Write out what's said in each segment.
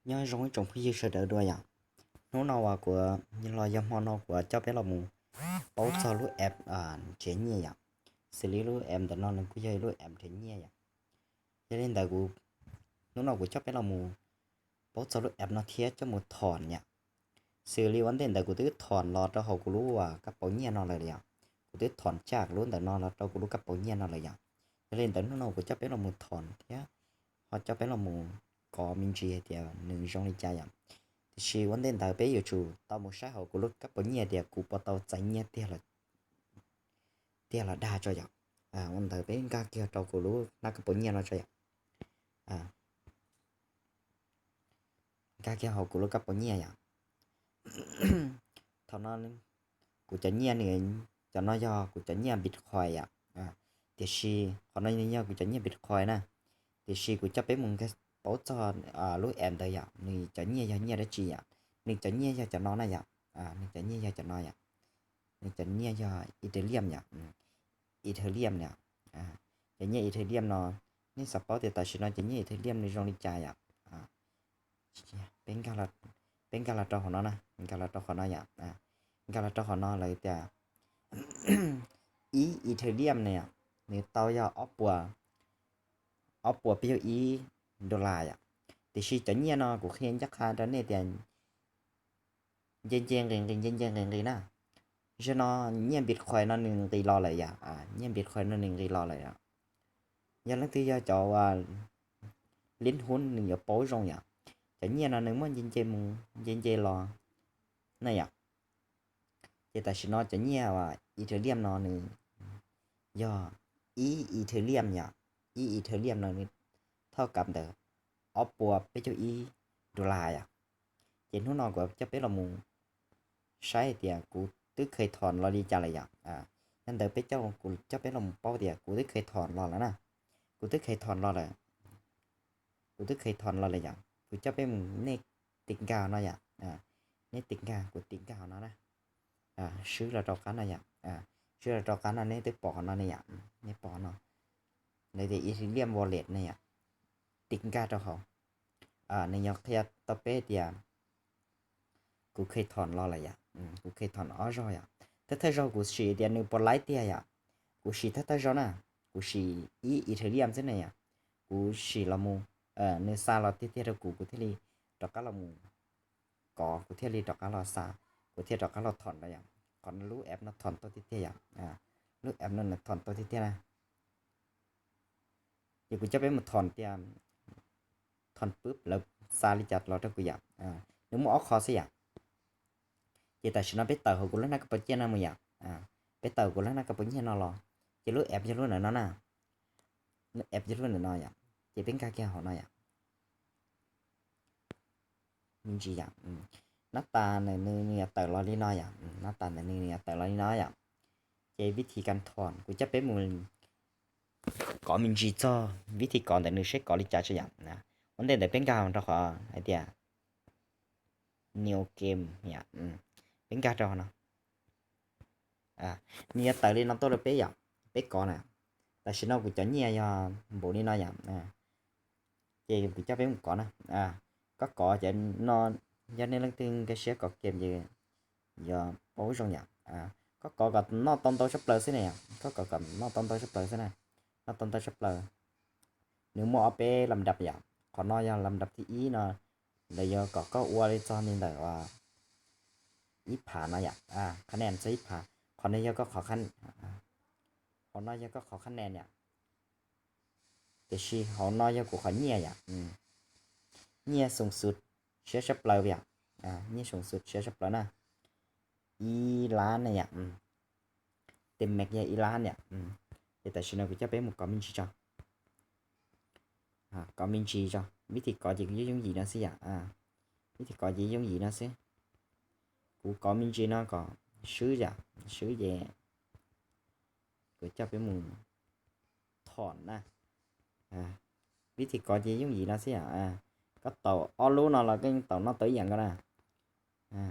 Nyob zoo ib tsoom phooj ywg sawv daws dua yom. Hnub no uas kuv los yog hmo no kuv coj peb los mus paub txog lub app nrhiav nyiaj yom. Xws li lub app ntawm no nws kuj yog ib lub app nrhiav nyiaj yom. Yog li ntawd kuv, hnub no kuv coj peb los mus paub txog lub app no thiab coj mus thom yom. Xws li ua ntej ntawd kuv twb thom los rau hauv kuv lub kab paus nyiaj no lawm yom. Kuv twb thom tsaj kuv lub ntawm no los rau kuv lub kab paus nyiaj no lawm yom. Yog li ntawd hnub no kuv coj peb los mus thom thiab ho coj peb los mus kov me ntsis hais tias nws zoo li cas yom. Tiam sis ua ntej ntawd peb yuav tsum tau mus saib hauv kuv lub kab paus nyiaj tias kuv puas tau txais nyiaj tiag los dag tso yom. Ua ntawd peb nkag kiag rau kuv lub hnab kab paus nyiaj no tso yom. Nkag kiag hauv kuv lub kab paus nyiaj yom. Thaum no kuv cov nyiaj nws, cov no yog kuv cov nyiaj Bitcoin yom. Tiam sis qhov no yog kuv cov nyiaj Bitcoin na. Tiam sis kuv coj peb mus paub txog lub app ntawd yom, nws cov nyiaj yog nyiaj dab tsi yom. Nws cov nyiaj yog cov no na yom. Nws cov nyiaj yog cov no yom. Nws cov nyiaj yog Ethereum yom. Ethereum yom. Cov nyiaj Ethereum no, nej xav paub tias tam sim no cov nyiaj Ethereum nws zoo li cas yom. Peb nkag los rau hauv no na, nkag los rau qhov no yom. Nkag los rau qhov no lawv tias ib Ethereum ne, nws tau yog ob puas, ob puas peb caug ib dollar yom. Tiam sis cov nyiaj no kuv qhia ncaj qha rau nej tias nce nce nqis nqis nce nce nqis nqis na. Zaum no nyiaj Bitcoin no nws nqis los lawm yom. Nyiaj Bitcoin no nws nqis los lawm yom. Yog leej twg yog cov uas lib hub nws yuav paub zoo yom. Cov nyiaj no nws muaj nce nce mus nce nce los na yom. Ces tam sim no cov nyiaj uas Ethereum no nws yog ib Ethereum yom. Ib Ethereum no nws thauj kam ntawm ob puas peb caug ib dollar yom. Ces hnub no kuv coj peb los mus saib hais tias kuv twb kheev thom los li cas lawm yom. Yog ntawd peb coj, kuv coj peb los mus paub tias kuv twb kheev thom los lawm na. Kuv twb kheev thom los lawm. Kuv twb kheev thom los lawm yom. Kuv coj peb mus, nej tiv nkag no yom. Nej tiv nkag, kuv tiv nkag hauv no na. Swb los rau qab no yom. Swb los rau qab no nej twb pom qhov no ne yom. Nej pom no, lawv tias Ethereum Wallet ne yom. Tiv nkag rau hauv. Nws yog qhia tau peb tias kuv kheev thom los lawm yom. Kuv kheev thom ob zaug yom. Thawj thawj zaug kuv sim tias nws puas laib tiag yom. Kuv sim thawj thawj zaug na, kuv sim ib Ethereum xwb ne yom. Kuv sim los mus, nws xa los tiag tiag rau kuv, kuv thiaj li rov qab los mus kov, kuv thiaj li rov qab los xa, kuv thiaj rov qab los thom rau yom. Qhov lub app no thom tau tiag tiag yom. Lub app no nws thom tau tiag tiag na. Ces kuv coj peb mus thom tias thom pub lawv xa li cas los rau kuv yom. Nws muaj ob qho xwb yom. Ces tam sim no peb tawm hauv kuv lub hnab kab paus nyiaj no mus yom. Peb tawm kuv lub hnab kab paus nyiaj no los, ces lub app yog lub ntawm no na. Lub app yog lub ntawm no yom. Ces peb nkag kiag hauv no yom. Me ntsis yom. Nab tas ntawm nws nws yuav tawm los li no yom. Nab tas ntawm nws nws yuav tawm los li no yom. Ces vib thib kab thom kuv coj peb mus kov me ntsis txog vib thib kov ntawm nws seb kov li cas tso yom. Ua ntej ntawd peb nkag rau qhov hais tias new game yom. Peb nkag rau qhov no. Nws yuav tawm li no tuaj rau peb yom, peb kov na. Tam sim no kuv cov nyiaj yog npaum li no yom. Ces kuv coj peb mus kov na. Koj kov ces no, yog nej leej twg nkag siab kov game ces yuav paub zoo yom. Koj kov kom noj tau ntau tshaj plaws xwb ne yom, koj kov kom noj tau ntau tshaj plaws xwb na. Noj tau ntau tshaj plaws. Nws muaj ob peb lam dab yom, qhov no yog lam dab thib ib no, lawv yuav kom koj ua li txog li ntawm ib phav no yom, qhab nees txog ib phav. Qhov no yog koj qhov, qhov no yog koj qhov qhab nees yom. Tiam sis hauv no yog kuv qhov nyiaj yom. Nyiaj xoom xus siab tshaj plaws yom. Nyiaj xoom xus siab tshaj plaws na, ib lab ne yom. Tes mev yog ib lab yom. Ces tam sim no kuv coj peb mus kov me ntsis tso. Kov me ntsis tso, vib thib kov ces kuv yooj yooj yim no xwb yom. Vib thib kov ces yooj yim no xwb. Kuv kov me ntsis no kom swb yom, swb ces kuv coj peb mus thom na. Vib thib kov ces yooj yim no xwb yom. Koj taus ob lub no los koj yeej taus noj tau ib yam nkaus na.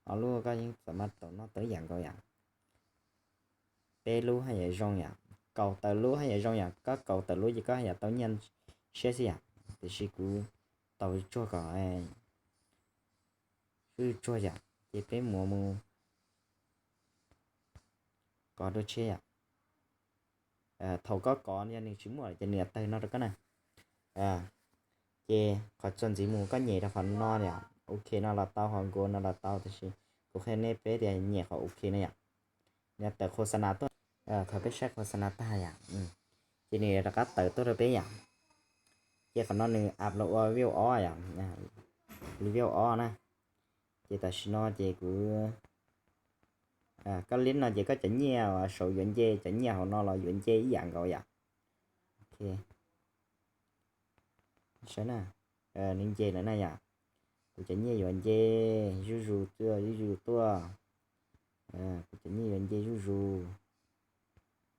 Ob lub koj yeej xam maj taus noj tau ib yam nkaus yom. Peb lub haj yam zoo yom, kaum tawm lub haj yam zoo yom, koj kaum tawm lub ces koj haj yam tau nyiaj siab xwb yom. Tiam sis kuv taus tsuag kom twb tsuag yom, ces peb mus mus kov dua tshiab yom. Thaum koj kov yog nws tsis muaj ces nws yuav tawg no rau koj na. Ces qhov txuas ntxiv mus koj nyem rau qhov no yom, ok no los tau, qhov nkua no los tau, tab sis kuv qhia nej peb tias nyem qhov ok no yom. Nws tawm khos xa nas tuaj, thaum peb saib khos xa nas tag yom, ces nws rov qab tawm tuaj rau peb yom. Ces qhov no nws ap los ua view ob yom, li view ob na. Ces tam sim no ces kuv, koj lib no ces koj cov nyiaj saum yuav nce, cov nyiaj hauv no los yuav nce ib yam nkaus yom. Ok, saib na, nws nce lawm na yom. Kuv cov nyiaj yuav nce zuj zus tuaj, zuj zus tuaj. Kuv cov nyiaj yuav nce zuj zus.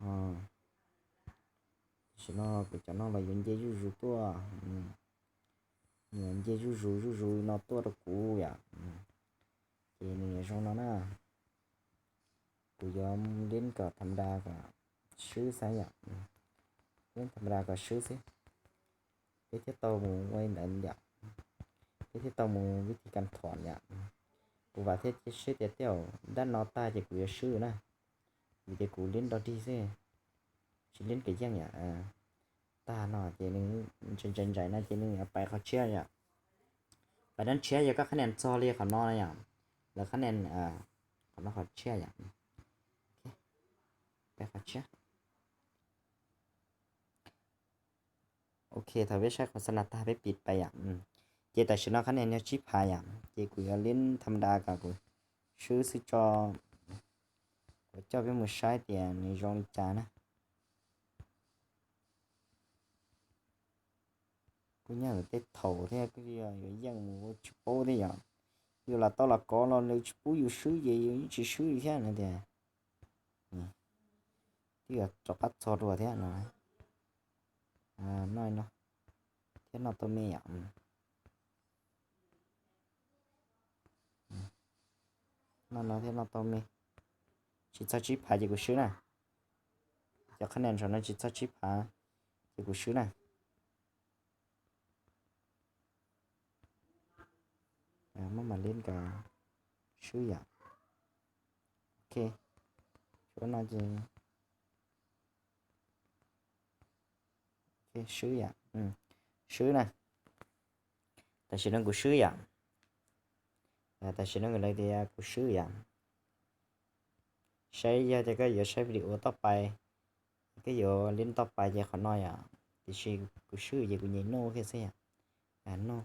Tam sim no kuv cov no los yuav nce zuj zus tuaj. Nws yuav nce zuj zus zuj zus no tuaj rau kuv yom. Ces nws yuav zoo no na. Kuv yuav lib kom tham da kom swb xwb yom. Lib tham da kom swb xwb. Peb thiaj tau mus ua li ntawd yom. Peb thiaj tau mus vij thi kas thom yom. Kuv vam thiab cia siab tias tej zaum ntab no tag ces kuv yuav swb na. Vim tias kuv lib nrog dig xwb, tsis lib kom yeej yom. Tag no ces nws ntsais ntsais ntsais no ces nws pais qhov tshiab yom. Pais dab tshiab yog koj qhab nen txog li qhov no yom. Lawv qhab nen, qhov no qhov tshiab yom. Pais qhov tshiab. Ok, thaum peb saib khos xa nas tag peb pim pais yom. Ces tam sim no qhab nen yog tsib phav yom, ces kuv yuav lib tham da kom kuv swb xwb tso. Kuv coj peb mus saib tias nws zoo li cas na. Kuj nyob tej thaum thiab kuj yuav yeej mus tsis paub thiab yom. Yus lam tau los kov los lawv tsis pub yus swb ces yus yeej tsis swb li thiab no tias. Twb yuav rov qab txog dua thiab no. No no thiab no tau me yom. No no thiab no tau me. Tsis txog tsib phav ces kuv swb na. Cov qhab nen saum no tsis txog tsib phav ces kuv swb na. Muab mam li kom swb yom. Ok, tshuav no ces swb yom. Swb na. Tam sim no kuv swb yom. Tam sim no lawv tias kuv swb yom. Saib yog tias koj yuav saib video toj pais, koj yuav lib toj pais ces qhov no yom. Tiam sis kuv swb ces kuv nyem no thiab xwb yom. No.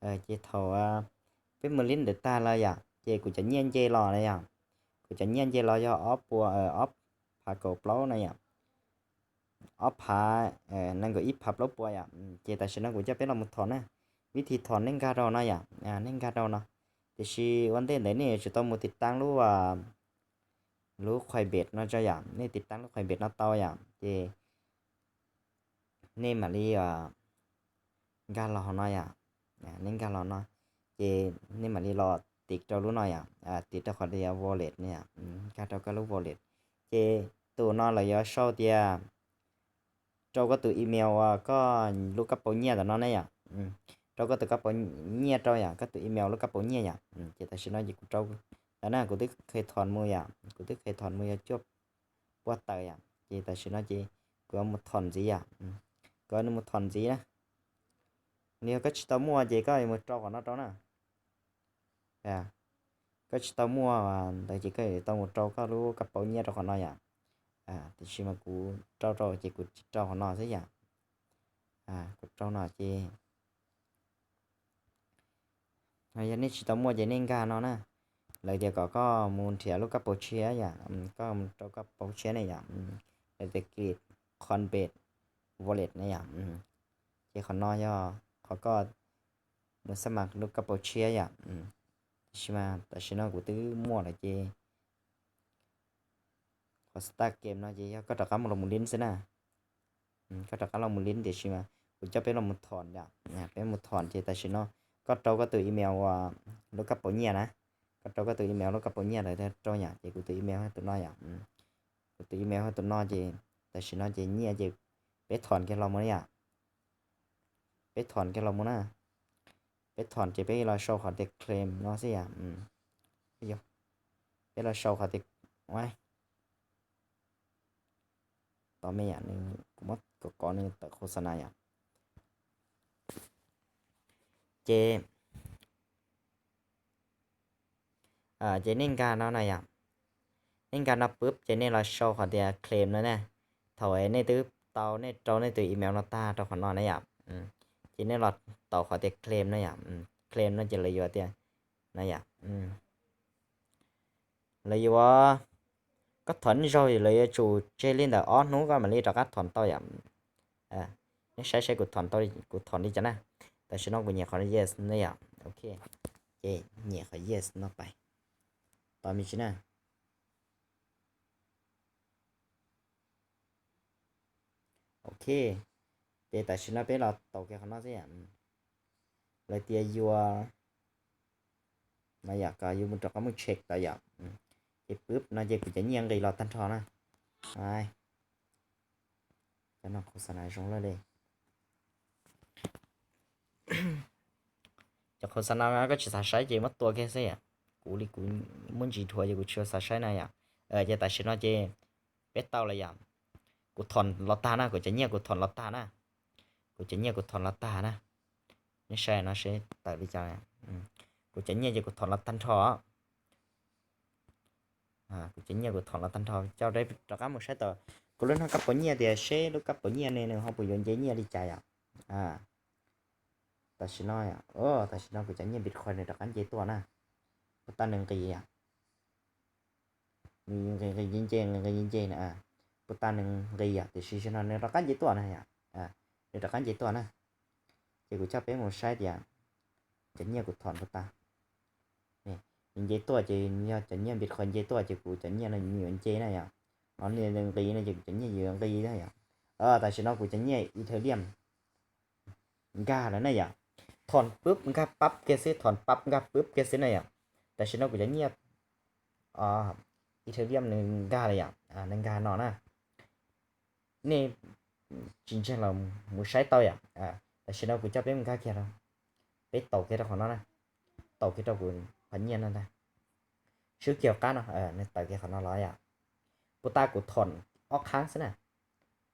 Ces thaum peb mus lib ntawd tag lawm yom, ces kuv cov nyiaj nce los na yom. Kuv cov nyiaj nce los yog ob puas, ob phav kaum plaub na yom. Ob phav nees nkaum ib phav plaub puas yom. Ces tam sim no kuv coj peb los mus thom na. Vib thi thom nej nkag rau no yom, nej nkag rau no. Tiam sis ua ntej ntawd nej yuav tsum tau mus tiv taab lub, lub Coinbase no tso yom, nej tiv taab lub Coinbase no tau yom, ces nej mam li nkag los no yom. Nej nkag los no, ces nej mam li los tiv rau lub no yom, tiv rau qhov tias wallet no yom, nkag rau koj lub wallet. Ces tus no lawv yuav sau tias rau koj tus email uas koj lub kab paus nyiaj ntawm no ne yom. Rau koj tus kab paus nyiaj rau yom, koj tus email lub kab paus nyiaj yom. Ces tam sim no ces kuv rau ntawd na, kuv twb khev thom mus yom, kuv twb khev thom mus yog cuaj pua tawm yom. Ces tam sim no ces kuv yuav mus thom ntxiv yom. Kuv yuav mus thom ntxiv na. Nws yog koj tsis tau muaj ces koj yuav mus rau qhov no rau na. Koj tsis tau muaj ntawd ces koj yuav tau mus rau koj lub kab paus nyiaj rau qhov no yom. Tiam sis mas kuv rau rau ces kuv tsis rau qhov no xwb yom. Kuv rau no ces yog nej tsis tau muaj ces nej nkag no na. Lawv tias kom koj mus nrhiav lub kab paus tshiab yom, koj mus rau kab paus tshiab ne yom. Lawv tias create Coinbase wallet ne yom. Ces qhov no yog qhov koj mus xab mas lub kab paus tshiab yom. Tiam sis mas tam sim no kuv twb muaj lawm ces qhov start game no ces yog koj rov qab mus los mus lib xwb na. Koj rov qab los mus lib tiam sis mas kuv coj peb los mus thom yom. Peb mus thom ces tam sim no koj rau koj tus email uas lub kab paus nyiaj na. Koj rau koj tus email lub kab paus nyiaj lawv rau yom, ces kuv tus email yog tus no yom. Kuv tus email yog tus no ces tam sim no ces nyiaj ces peb thom kiag los mus na yom. Peb thom kiag los mus na. Peb thom ces peb los sau qhov tias claim no xwb yom. Peb los sau qhov tias, tos me yom, kuv muab kov kov nws tawm khos xa na yom. Ces ces nej nkag no na yom. Nej nkag no pub ces nej los sau qhov tias claim no na. Thaum nej twb tau, nej rau nej tus email no tag rau qhov no na yom, ces nej los tau qhov tias claim no yom. Claim no ces lawv yuav tias no yom, lawv yuav, koj thom ib zaug lawv yuav tsum tseg li ntawm ob hnub koj mam li rov qab thom tau yom. Nej saib saib kuv thom li cas na. Tam sim no kuv nyem qhov yes no yom. Ok, ces nyem qhov yes no pais, tos me ntsis na. Ok, ces tam sim no peb los tau kiag qhov no xwb yom. Lawv tias yuav, no yom, kom yus mus rov qab mus check tau yom. Ces pub no ces kuv cov nyiaj nqis los tag nrho na. Cov no khos xa na zoo lawm li. Cov khos xa na koj tsis xav saib ces muab tua kiag xwb yom. Kuv li kuv muaj ntsis dhuav ces kuv tsis xav saib na yom. Ces tam sim no ces peb tau lawm yom. Kuv thom los tag na, kuv cov nyiaj kuv thom los tag na. Kuv cov nyiaj kuv thom los tag na. Nej saib no seb tawm li cas. Kuv cov nyiaj ces kuv thom los tag nrho. Kuv cov nyiaj kuv thom los tag nrho, coj peb rov qab mus saib tau kuv lub no kab puas nyiaj tias seb lub kab puas nyiaj ne nws ho puas yuav nce nyiaj li cas yom. Tam sim no, tam sim no kuv cov nyiaj Bitcoin nws rov qab nce tuaj na. Puas tas nws nqis yom. Nws nqis nqis nce nqis nce nqis nce nce na. Puas tas nws nqis yom, tiam sis no nws rov qab nce tuaj na yom. Nws rov qab nce tuaj na. Ces kuv coj peb mus saib tias cov nyiaj kuv thom puas tas. Nws nce tuaj ces yog cov nyiaj Bitcoin nce tuaj ces kuv cov nyiaj no yuav nce na yom. Ho nws nqis no ces kuv cov nyiaj yuav nqis na yom. Tam sim no kuv cov nyiaj Ethereum nkag lawm na yom. Thom pub nkag pab kiag xwb, thom pab nkag pub kiag xwb na yom. Tam sim no kuv cov nyiaj Ethereum nws nkag lawm yom, nws nkag no na. Nej tsis ntseeg los mus saib tau yom. Tam sim no kuv coj peb mus nkag kiag rau, peb tau kiag rau qhov no na, tau kiag rau kuv qhov nyiaj no ntag. Swb kiag qab no, nws tawm kiag qhov no los yom. Puas tas kuv thom ob qhaab xwb na.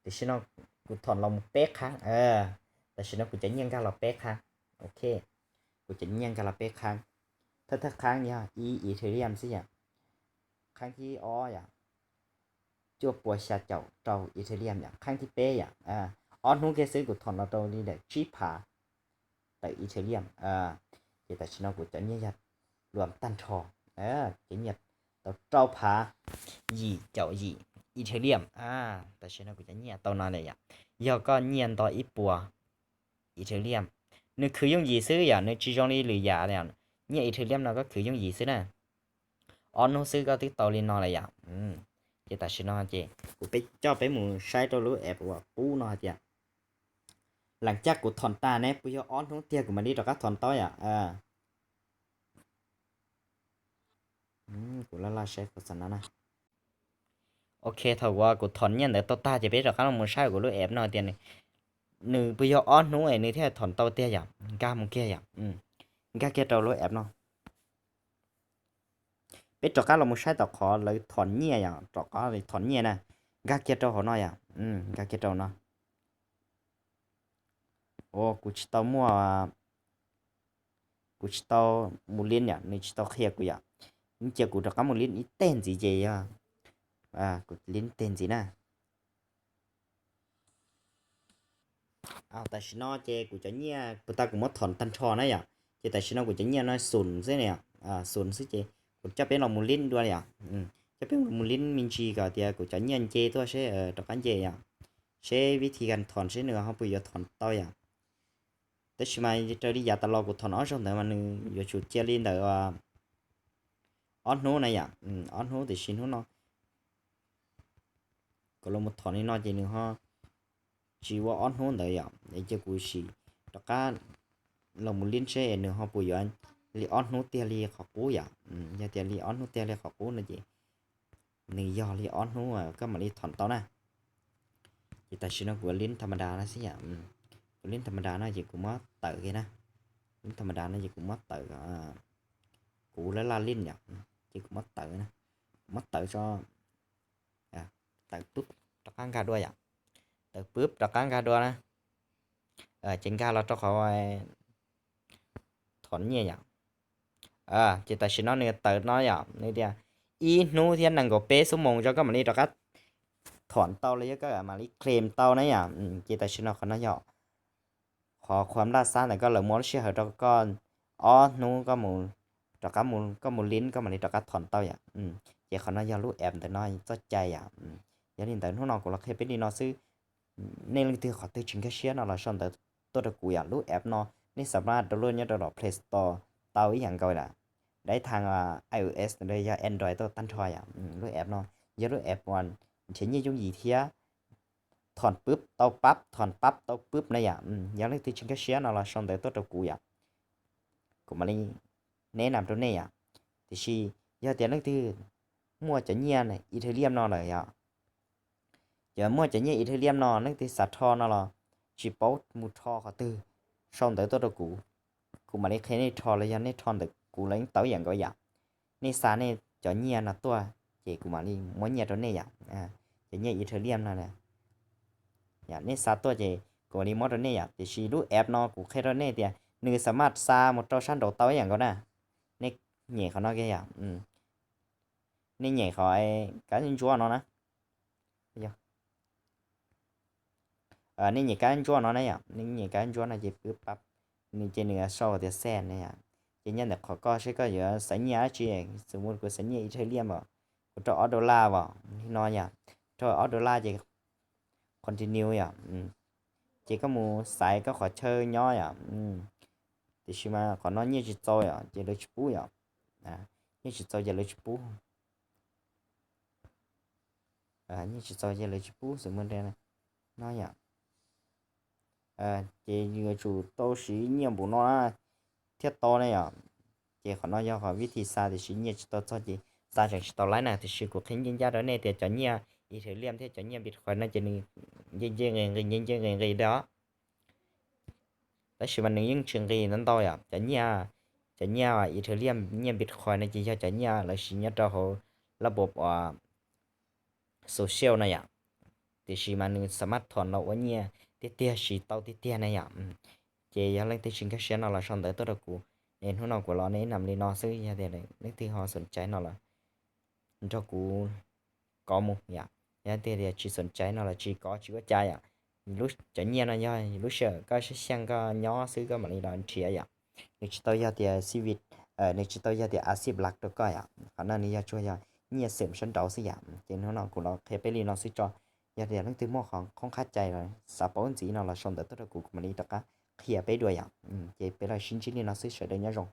Tam sim no kuv thom los mus peb qhaab. Tam sim no kuv cov nyiaj nkag los peb qhaab. Ok, kuv cov nyiaj nkag los peb qhaab. Thawj thawj qhaab yog ib Ethereum xwb yom. Qhaab thib ob yom, cuaj puas xya caum rau Ethereum yom. Qhaab thib peb yom, ob hnub kiag xwb kuv thom los rau li ntawm tsib phav tawm Ethereum. Ces tam sim no kuv cov nyiaj yog luam tag nrho, cov nyiaj tau rau phav yim caum yim Ethereum. Tam sim no kuv cov nyiaj tau no lawm yom. Yog koj nyiaj nto ib puas Ethereum, nws khwv yooj yim xwb yom, nws tsis zoo li lwm yam. Nyiaj Ethereum no koj khwv yooj yim xwb na. Ob hnub xwb koj twb tau li no lawm yom. Ces tam sim no ces kuv peb coj peb mus saib rau lub app uas pub no hais tias, lam caj kuv thom tas ne puas yog ob hnub tiag kuv mam li rov qab thom tau yom. Kuv laj laj saib kuv xav no na. Ok, thaum uas kuv thom nyiaj ntawd tau tag ces peb rov qab los mus saib kuv lub app no tias nws puas yog ob hnub es nws thiaj thom tau tiag yom. Nkag mus kiag yom. Nkag kiag rau lub app no. Peb rov qab los mus saib tom qhov lawv thom nyiaj yom, rov qab thom nyiaj na. Nkag kiag rau hauv no yom. Nkag kiag rau no. Ua kuv tsis tau muaj, kuv tsis tau mus lin yom, nws tsis tau qhia kuv yom. Cia kuv rov qab mus lin ib teg ntxiv ces yog kuv lin teg ntxiv na. Tam sim no ces kuv cov nyiaj puas tas kuv muab thom tag nrho na yom, ces tam sim no kuv cov nyiaj no xum xwb na yom, xum xwb ces kuv coj peb los mus lin dua yom. Coj peb los mus lin me ntsis kom tias kuv cov nyiaj nce tuaj seb rov qab nce yom, seb vib thi kas thom seb nws ho puas yuav thom tau yom. Tab sis mas raws li yav tas los kuv thom ob zaug ntawd mas nws yuav tsum cia li ntawm ob hnub na yom, ob hnub tiam sis hnub no kuv los mus thom li no ces nws ho tsis ua ob hnub ntawd yom, es cia kuv sim rov qab los mus lin seb nws ho puas yuav li ob hnub tiag li qhov qub yom. Yog tias li ob hnub tiag li qhov qub no ces nws yog li ob hnub koj mam li thom tau na. Ces tam sim no kuv lin tham ma da no xwb yom, kuv lin tham ma da no ces kuv muab tawm kiag na. Lub tham ma da no ces kuv muab tawm, kuv laj laj lij yom, ces kuv muab tawm, kuv muab tawm tso, tawm pub rov qab nkag dua yom. Tawm pub rov qab nkag dua na, ces nkag los rau qhov thom nyiaj yom. Ces tam sim no nws tawm no yom, nws tias ib hnub thiab nees nkaum peb xuab moos tso koj mam li rov qab thom tau los yog koj mam li claim tau na yom. Ces tam sim no qhov no yog qhov khuam laj xab ntawm koj lawv muab lub sij hawm rau koj ob hnub, koj mus, rov qab mus, koj mus lin koj mam li rov qab thom tau yom. Ces qhov no yog lub app ntawm no txoj cai yom. Yog li ntawd hnub no kuv los qhia peb li no xwb. Nej leej twg qhov twg tsis nkag siab no los sau ntawv tuaj rau kuv yom. Lub app no nej xav download nyob rau Play Store tau ib yam nkaus lawm. Dai thas iOS los yog Android tau tag nrho yom. Lub app no yog lub app uas nrhiav nyiaj yooj yim thiab thom pub tau pab, thom pab tau pub na yom. Yog leej twg tsis nkag siab no los sau ntawv tuaj rau kuv yom, kuv mam li neb nam rau nej yom. Tiam sis yog tias leej twg muaj cov nyiaj Ethereum no lawm yom, yog muaj cov nyiaj Ethereum no leej twg xav rho no los tsis paub mus rho qhov twg, sau ntawv tuaj rau kuv, kuv mam li qhia nej rho los yog nej rho ntawm kuv los yeej tau ib yam nkaus yom. Nej xa nej cov nyiaj no tuaj ces kuv mam li muab nyiaj rau nej yom. Cov nyiaj Ethereum no, nej xa tuaj ces kuv mam li muab rau nej yom. Tiam sis lub app no kuv qhia rau nej tias nws xav maj xa mus rau sab nraud tau ib yam nkaus na. Nej nyem qhov no kiag yom. Nej nyem qhov kab ntsuab no na. Nej nyem kab ntsuab no na yom, nej nyem kab ntsuab no ces pwb pab, nws ces nws sau tias send na yom. Ces nyob ntawm qhov koj seb koj yuav xaiv nyiaj dab tsi, xws mus kuv xaiv nyiaj Ethereum os, kuv rau ob dollar os, li no yom, rau ob dollar ces continue yom. Ces koj mus xaiv koj qhov chaw nyob yom. Tiam sis mas qhov no nyiaj tsis txaus yom, ces lawv tsis pub yom. Nyiaj tsis txaus ces lawv tsis pub. Nyiaj tsis txaus ces lawv tsis pub xws mus no yom. Ces yuav tsum tau siv nyiaj npaum no na thiaj tau na yom. Ces qhov no yog qhov vib thi xa tiam sis nyiaj tsis tau txog ces xa tseem tsis tau laib na. Tiam sis kuv qhia ncaj ncaj rau nej tias cov nyiaj Ethereum thiab cov nyiaj Bitcoin no ces nws nce nce nqis nqis nce nce nqis nqis li os. Tab sis mas nws yeej tsis nqis ntau ntau yom. Cov nyiaj, cov nyiaj Ethereum, nyiaj Bitcoin no ces yog cov nyiaj lawv siv nyob rau hauv lab social no yom. Tiam sis mas nws xav maj thom los ua nyiaj tiag tiag siv tau tiag tiag na yom. Ces yog leej twg tsis nkag siab no los sau ntawv tuaj rau kuv. Es hnub no kuv los ne nam li no xwb, yog tias leej twg ho xoom caiv no los nrog kuv kov mus yom. Yog tias tsis xoom caiv no los tsis kov tsis ua cas yom. Cov nyiaj no yog lub sij hawm koj xyaaj koj nyob xwb koj mam li los nrhiav yom. Nws tsis tau yog tias civic, nws tsis tau yog tias acid block rau koj yom. Qhov no nws yog tsuas yog nyiaj xwm sab nraud xwb yom. Ces hnub no kuv los qhia peb li no xwb tso. Yog tias leej twg muaj qhov qhoob qhab cai los xav paub ntxiv no los sau ntawv tuaj rau kuv, kuv mam li rov qab qhia peb dua yom. Ces peb los sib ntsib li no xwb, sawv daws nyob zoo.